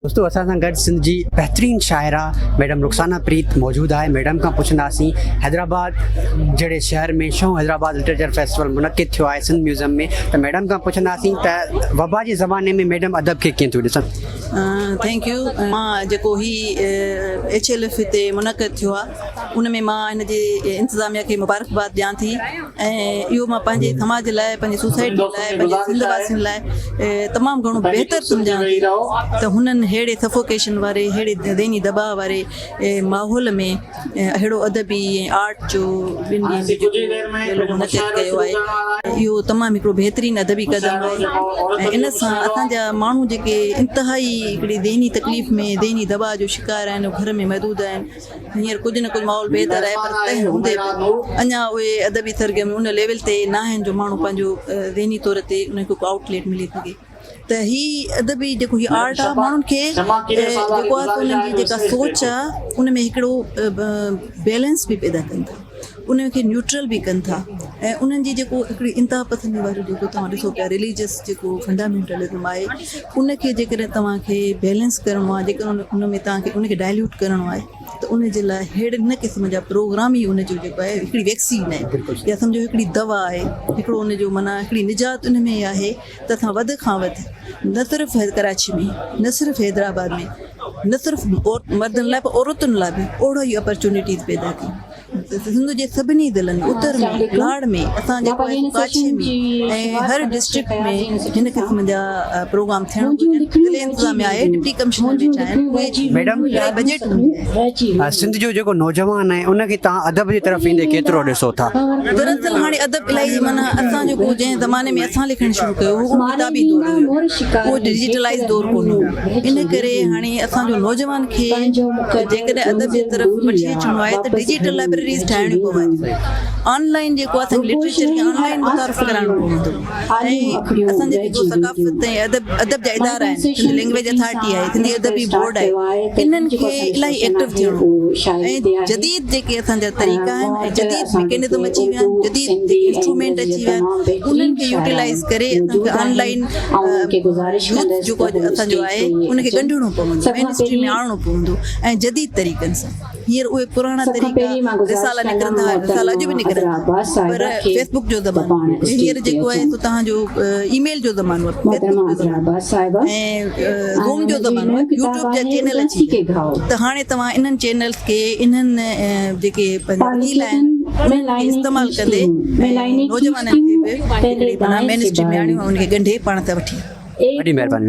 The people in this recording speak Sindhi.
دوستو اسان سان گڏ سنڌ جي بهترين شاعره ميڊم رخسانه پريت موجود آهي ميڊم کان پڇنداسين حيدرآباد جهڙي شهر ۾ ڇهون حيدرآباد لٽريچر فيسٽيول منعقد ٿيو آهي سنڌ ميوزم ۾ ته ميڊم کان پڇنداسين ته وبا جي زماني ۾ ميڊم ادب کي ڪيئن ٿيون ڏسن. Thank you مان جيڪو هي ايڇ ايل ايف هتي منعقد ٿيو آهي ان ۾ مان هن جي انتظاميا کي مبارڪباد ڏيان ٿي ۽ اهو مان پنهنجي سماج لاء پنهنجي سوسائٽي لاء پنهنجي سنڌ واسين لاء تمام گهڻو بهتر سمجهان ٿي ته هنن ههڙي سفوڪيشن واري ههڙي ذهني دٻاء واري ماحول ۾ اهڙو ادبي ۽ آرٽ جو ٻن ڏينهن جو جيڪو ميلو منعقد ڪيو آهي اهو تمام هڪڙو بهترين ادبي قدم آهي ۽ ان سان اسان جا ماڻهو جيڪي انتهائي هڪڙي ذهني تڪليف ۾ ذهني دٻاء جو شڪار آهن گهر ۾ محدود آهن هينئر ڪجهه نه ڪجهه ماحول بهتر آهي پر تنهن هوندي به اڃا اهي ادبي سرگرميون ان ليول تي ناهن جو ماڻهو پنهنجو ذهني طور تي ان کي ڪو آئوٽ ليٽ ملي سگهي ته هي ادبي جيڪو هي آرٽ آهي ماڻهن کي جيڪو آهي انهن جي جيڪا سوچ آهي ان ۾ هڪڙو بيلنس به پيدا ڪن ٿا انهن کي نيوٽرل به ڪن ٿا ۽ انهن جي جيڪو هڪڙي انتها پسندي وارو جيڪو توهان ڏسو پيا رليجس جيڪو فنڊامينٽلزم آهي ان کي جيڪڏهن توهان کي بيلنس ڪرڻو آهي جيڪڏهن ان ۾ توهان کي ان کي ڊائليوٽ ڪرڻو آهي ته ان جي لاء ههڙي هن قسم جا پروگرام ئي ان جو جيڪو آهي هڪڙي ويڪسين آهي يا سمجهو هڪڙي دوا آهي هڪڙو ان جو معنيٰ هڪڙي نجات ان ۾ آهي ته اسان وڌ کان وڌ نه صرف ڪراچي ۾ نه صرف حيدرآباد ۾ نه صرف مردن لاء پر عورتن لاء به اهڙو ئي اپرچونيٽيز پيدا ڪيون سنڌ جي سڀني ضلعن ۾ اتر ۾ لاڙ ۾ اسان جيڪو آهي ڪاڇي ۾ ۽ هر ڊسٽرڪٽ ۾ هن قسم جا پروگرام ٿيڻ گهرجن ضلعي انتظاميا آهي ڊپٽي ڪمشنر ويٺا آهن اهي ميڊم بجيٽ هوندي آهي. سنڌ جو جيڪو نوجوان آهي ان کي توهان ادب جي طرف ايندي ڪيترو ڏسو ٿا؟ دراصل هاڻي ادب الائي معنيٰ اسان جو ڪو جنهن زماني ۾ اسان لکڻ شروع ڪيو هو اهو ڪتابي دور هيو اهو ڊجيٽلائيز دور ڪونه هو ان ڪري هاڻي اسان جو نوجوان کي جيڪڏهن ادب جي طرف وٺي اچڻو آهي ته ڊجيٽل لائبريريز ٺاهڻيون پونديون آن لائن جيڪو اسان کي لٽريچر کي آن لائن متعارف ڪرائڻو پوندو ۽ اسان جا جيڪو ثقافت ۽ ادب ادب جا ادارا آهن سنڌ لينگويج اٿارٽي آهي سنڌي ادبي بورڊ آهي انهن کي الاهي ايڪٽو ٿيڻو ۽ جديد جيڪي اسان جا طريقا آهن ۽ جديد ميڪينزم اچي ويا آهن جديد جيڪي انسٽرومينٽ اچي ويا آهن انهن کي يوٽيلائز ڪري اسان کي آن لائن يوٿ جيڪو اسان جو آهي ان کي ڳنڍڻو پوندو مين اسٽريم ۾ آڻڻو پوندو ۽ جديد طريقن سان هينئر اهي پراڻا طريقا رسالا نڪرندا هئا رسالا اڄ به نڪرن ٿا پر فيس بڪ جو زمانو هينئر جيڪو آهي سو توهان جو اي ميل جو زمانو آهي فيس بڪ جو زمانو آهي ۽ زوم جو زمانو آهي يوٽيوب جا چينل اچي ويا ته هاڻي توهان انهن چينلز کي انهن جيڪي پنهنجا وڪيل آهن انهن کي استعمال ڪندي ۽ نوجوانن کي به هڪڙي معنيٰ مين اسٽريم ۾ آڻيو ۽ ان کي ڳنڍي پاڻ سان وٺي وڏي مهرباني.